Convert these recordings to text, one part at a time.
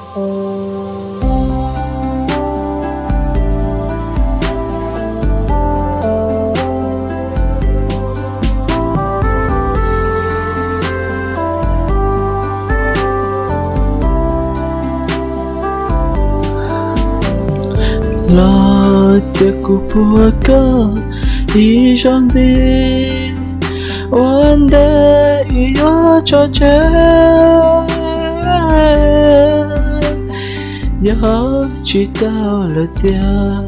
Los cia kuv puag koj ib zaug ntxiv, ua ntej wb yuav tso tseg. Yog tsis tau lawm tiag,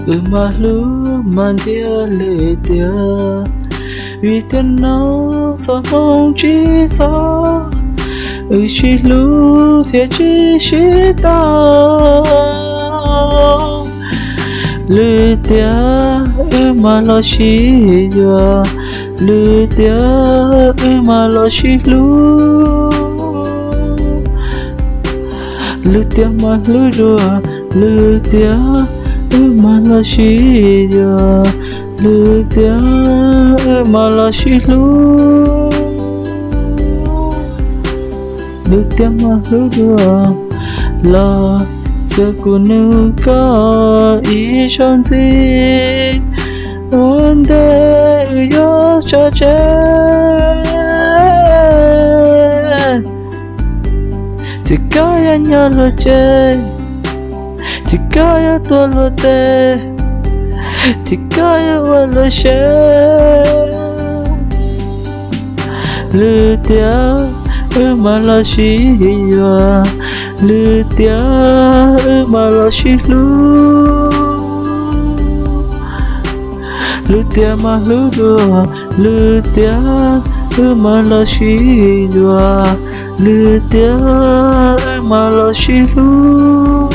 wb mam hlub mas ntiag lwm tiag, vim tiag no txoj hmoo tsis txog, wb sib hlub thiaj tsis sib tau. Lwm tiam wb mam los sib yuav, lwm tiam wb mam los sib hlub, lwm tiam mam hlub dua, lwm tiam wb mam los sib yuav, lwm tiam wb mam los sib hlub, lwm tiam mam hlub dua. Los cia kuv nug koj ib zaug ntxiv, ua ntej wb yuav tso tseg. Tsis koj yuav nyob luag tsev, tsis koj yuav tuag luag teb, tsis koj yuav ua luag siab, lwm tiam wb mam los sib yuav, lwm tiam wb mam los sib hlub, lwm tiam mam hlub dua, lwm tiam wb mam los sib yuav, lwm tiam wb mam los sib hlub.